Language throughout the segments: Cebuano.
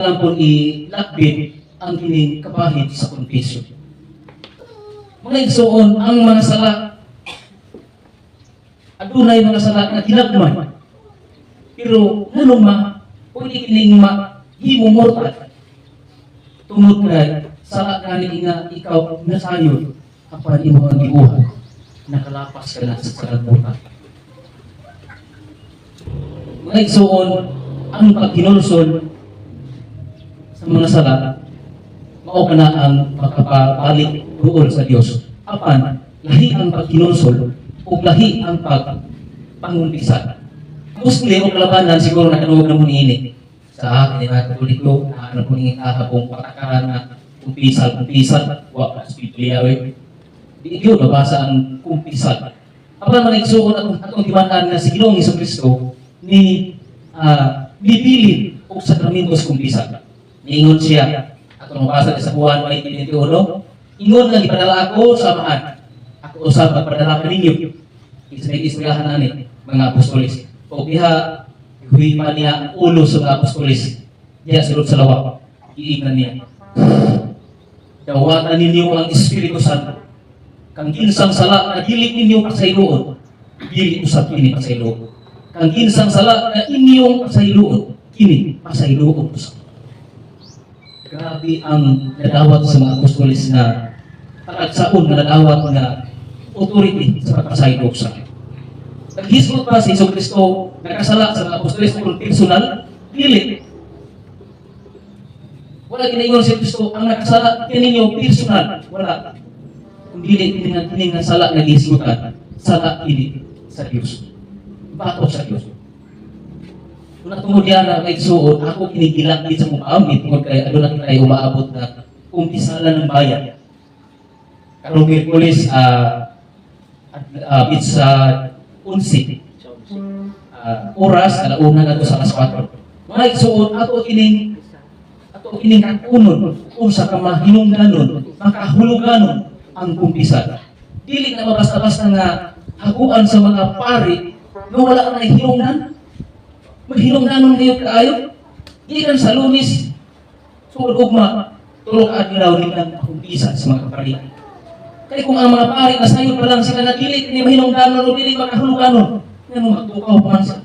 Lang pong ilakbit ang kining kapahid sa confession. Mga igsoon, ang mga sala, adunay mga sala nga ginagmay. Pero nganong ma, pwede kining ma himo mortal. Tungod kay sala gani nga ikaw nasayod apan imo ang gibuhat, nakalapas ka na sa kalibutan. Mga igsoon, ang paghinulsol sa mga sala, mao kana ang makapabalik duol sa Dios. Apan lahi ang paghinulsol ug lahi ang pagpangumpisal. Mostly og kalabanan, siguro nakadungog na mo niini. Sa akin nga Katoliko, na ano po ning kahabong patakaran nga kumpisal, kumpisal, wa pa sa Biblia we. Di gyud mabasa ang kumpisal. Apan, mga igsoon, atong timan-an nga si Ginoong Kristo ni bibilin og sakramento sa kumpisal. Niingon siya, atong mabasa sa Juan 20:21, ingon nga gipadala ako sa Amahan, ako usab magpadala kaninyo. Isa may istoryahan ani mga apostolis. O diha huipan niya ang ulo sa mga apostolis. Diha sulod sa lawak. Giingnan niya, "Dawatan ninyo ang Espiritu Santo. Kang kinsang sala na dili ninyo pasayloon, dili usab kini pasayloon. Kang kinsang sala na inyong pasayloon, kini pasayloon usab." Grabe ang nadawat sa mga apostolis na talagsaon nga nadawat nga authority sa pagpasaylo sa. Naghisgot pa si Hesus Kristo nakasala sa mga apostolis kung personal? Dili. Wala ginaingon si Kristo ang nakasala kaninyo personal. Wala. Kung dili kini nga kini nga sala nga gihisgutan, sala kini sa Dios. Batok sa Dios. Kung natungod yan na kay suod, ako kinigilakit sa mong paamit tungod kay aduna kitay umaabot na kumpisalan ng bayan. Karong Miyerkules, it's 11. Oras, alauna na to sa alas 4. Mga igsuon, ato kining kakunon unsa ka mahinungdanon, makahuluganon ang kumpisal. Dili na mabasta-basta nga haguan sa mga pari nga wala ka na hinungdan. Maghinungdanon kayo kaayo. Gikan sa Lunes, sugod ugma, tulo ka adlaw nilang kumpisal sa mga pari. Kaya kung ang mga pari nasayod pa lang sila na dili ni mahinungdanon o dili makahuluganon, ngano magtukaw pa man sa.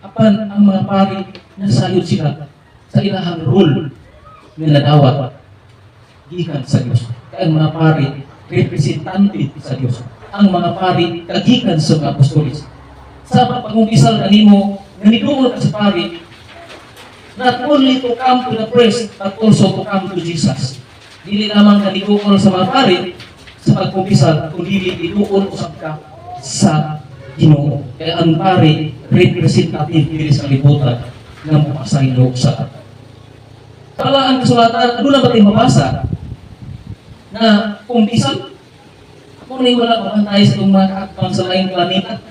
Apan ang mga pari, nasayod sila sa ilahang role nga nadawat gikan sa Dios. Kaya ang mga pari, representante sa Dios. Ang mga pari kagikan sa mga apostolis. Sa pagpangumpisal kanimo nga niduol ka sa pari, not only to come to the priest, but also to come to Jesus. Dili lamang ka niduol sa mga pari sa pagkumpisal, kundi niduol usab ka sa Ginoo. Kaya ang pari, representative diri sa kalibutan nga mopasaylo sa ato. Pala ang kasulatan, ano na ba tayo mabasa? Na kumpisal? Ako na wala mabantay sa itong mga kaakbang sa laing planeta.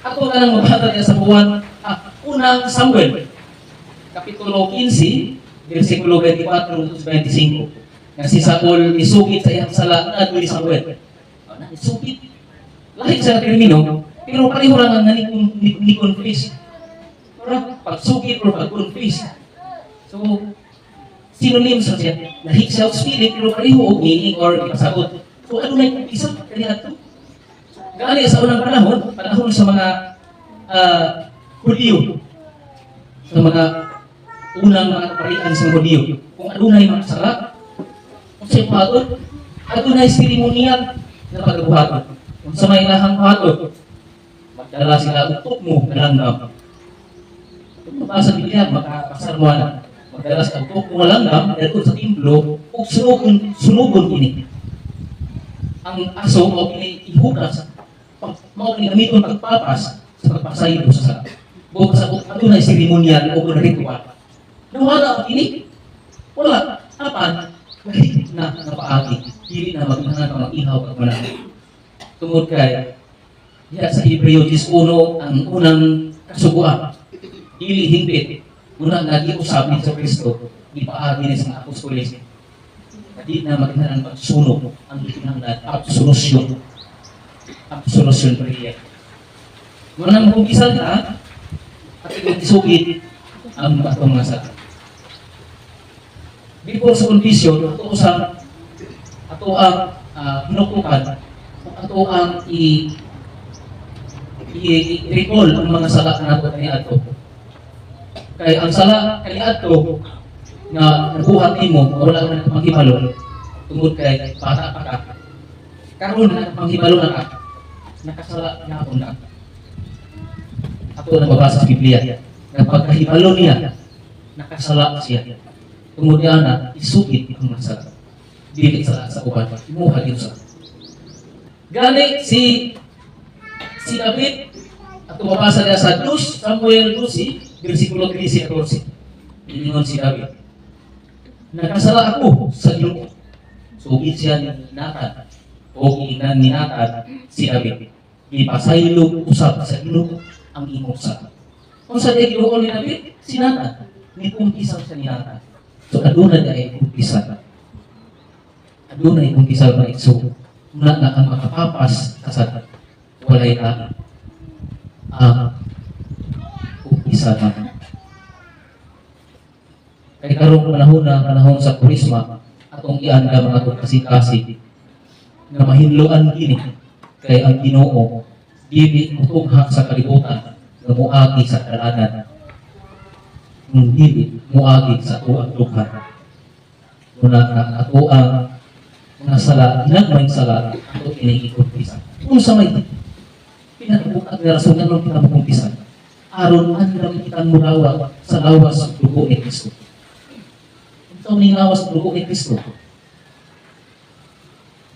Ako ka nang mabasa niya sa buwan, Unang Samuel, Kapitulo 15, versikulo 24 to 25. Nga si Saul isugit sa iyang sala na ni Samuel. Na, isugit. Lahi sa termino, pero pareho lang ang ni confess. Pero pagsugit or pag-confess. So, synonyms ra siya. Lahi siya og spirit, pero pareho og meaning or ipasabot. So, ano na yung isa? Kaya ato. Gani sa unang panahon, panahon sa mga Hudiyo, sa mga unang mga kaparian sa Hudiyo, kung adunay mga sala, kung sa buhaton, adunay seremonial na pagbuhaton. Kung sa may ilahang buhaton, magdala sila og tukmo nga langgam. Kung mabasa Biblia, makapasar mo na. Magdala sa tukmo nga langgam, dadto sa templo, ug sunugon, sunugon kini. Ang aso mao kini ihugas, mao kini gamiton pagpapas sa pagpasaylo sa sala. Buot sa adunay seremonial o ritual. Nawala pa kini? Wala. Apan, lahi na napaagi. Dili na magkinahanglan pa mag-ihaw pag mananap. Tungod kay diha sa Hebreo 10, ang unang kasuguan, dili hingpit. Una nga giusab ni Kristo, gipaagi ni sa mga apostoles. Di na magkinahanglan pagsunog, ang gikinahanglan absolution. Absolution prayer. Muna nang kumpisal ka, at ikaw isugit. Ang atong mga sala. Before sa confession, ato ang hinuktukan, ato ang i-recall ang mga sala nato kaniadto. Kay ang sala kaniadto nga nabuhat nimo, wala ka na panghibalo tungod kay bata pa ka. Karon na panghibalo na ka, nakasala na ako na. Ato na mabasa sa Biblia nga pagkahibalo niya, nakasala siya. Tungod niya na isugid ang mga sala. Dili sala sa uban, imuha gyud sa. Gani si si David, ato mabasa niya sa 2 Samuel 12 versikulo 13 14. Ingon si David, "Nakasala ako sa Ginoo." Sugid siya ni Nathan o giingnan ni Nathan si David, "Gipasaylo usab sa Ginoo ang imong sala." Unsa di Ginoo ni David? Si Nathan. Nikumpisal siya ni Nathan. So aduna di ay kumpisal. Adunay kumpisal, mga igsoon. Una na ang makapapas sa sala, walay na ang kumpisal naman. Kay karong panahon na panahon sa Kurisma, atong iandam ang atong kasing-kasing nga mahinloan kini kay ang Ginoo dili mutunghak sa kalibutan nga muagi sa kadalanan, kung dili muagi sa atuang dughan. Una nga ang atuang mga sala, ginagmayng sala, ato kining ikumpisal. Unsa may pinakabukat nga rason nganong kita mokumpisal? Aron andam kitang mudawat sa lawas ug dugo ni Kristo. Unsa ning lawas ug dugo ni Kristo?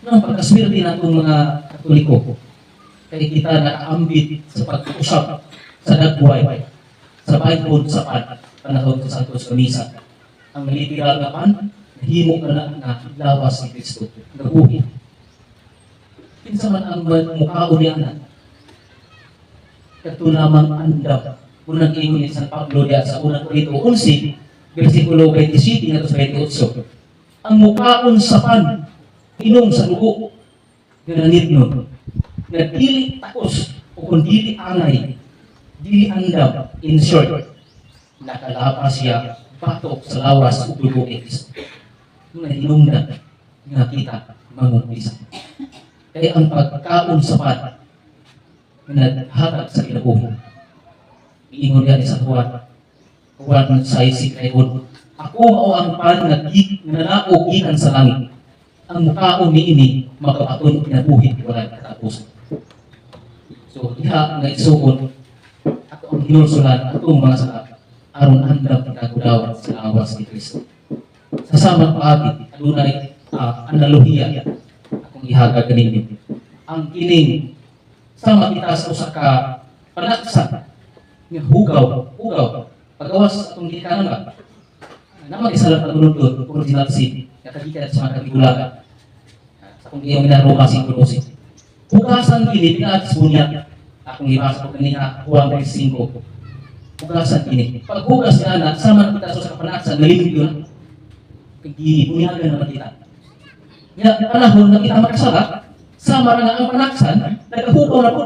Nang pagkaswerte natong mga Katoliko, kay kita nakaambit sa pag-usap sa dagway, sa baybon sa pan, panahon sa Santos Misa. Ang literal nga pan, nahimo ka na nga lawas ni Kristo, nabuhi. Kinsa man ang mukaon niya na, kadto lamang andam. Unang ingon ni San Pablo diya sa Unang Korinto 11, versikulo 27 ngadto sa 28. Ang mukaon sa pan, inom sa dugo, gananit nun, na dili takos o kung dili angay, dili andam, in short, nakalapas siya batok sa lawas ug dugo ni Kristo. Nga hinungdan nga kita mangumpisa. Kaya ang pagkaon sa pan nga naghatag sa kinabuhi. Iingon niya ni San Juan, Juan 6:51, "Ako mao ang pan nga nanaog gikan sa langit. Ang mukaon niini makabaton og kinabuhi walay katapusan." So diha nga, igsuon, ato ang hinulsulan atong mga sala aron andam kita mudawat sa lawas ni Kristo. Sa samang paagi, adunay analohiya akong ihatag kaninyo. Ang kining sama kita sa usa ka panaksa nga hugaw, hugaw. Pagawas atong gikanan ba? Na mag-isa lang pagulundon, original sin, nakagikan sa mga katigulangan. Sa akong iyong minaroma 5:12. Hugasan kini pinaagi sa bunyag. Akong ibasa ko kanina, Juan 3:5. Hugasan kini. Paghugas nga na, sama na kita sa usa ka panaksa, nalimpyo na. Kay bunyagan naman kita. Nga panahon na kita makasala, sama ra nga ang panaksan, nagahugaw na po.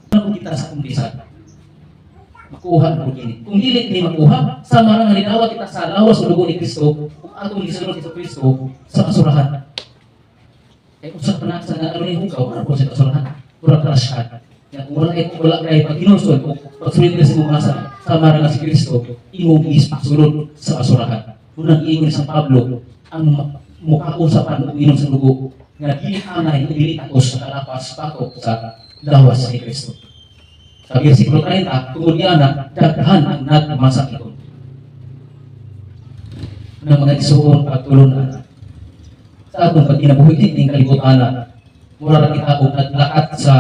Na po kita sa kumpisal. Makuha na po kini. Kung dili kini makuha, sama ra nga nidawat kita sa lawas o dugo ni Kristo, ug atong gisunod si Kristo sa basurahan. Kay usa ka panaksan nga aron hugaw, para po sa basurahan. Pura trash can. Nga kung wala kay paghinulsol o pagsulod sa imong masa, sama ra nga si Kristo, imong ipasulod sa basurahan. Unang iingon ni San Pablo, ang mukaon sa pan ug inom sa dugo, nga dili angay, dili takos, nakalapas batok sa lawas ni Kristo. Sa versikulo 30, tungod niya na daghan ang nagmasakiton. Ng mga igsuon, pagtulunan sa atong pagkinabuhi ning kalibutan, mura ra kita og naglakat sa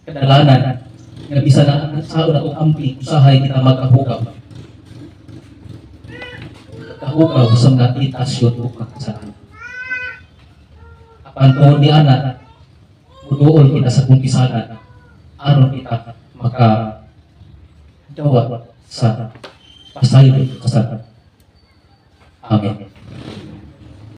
kadalanan nga bisan na ang saon atong amping, usahay kita magkahugaw. Kahugaw sa mga tentasyon ug mga kasalanan. Apan tungod ni ana, muduol kita sa kumpisalan aron kita maka dawat sa pasaylo sa sala. Amen.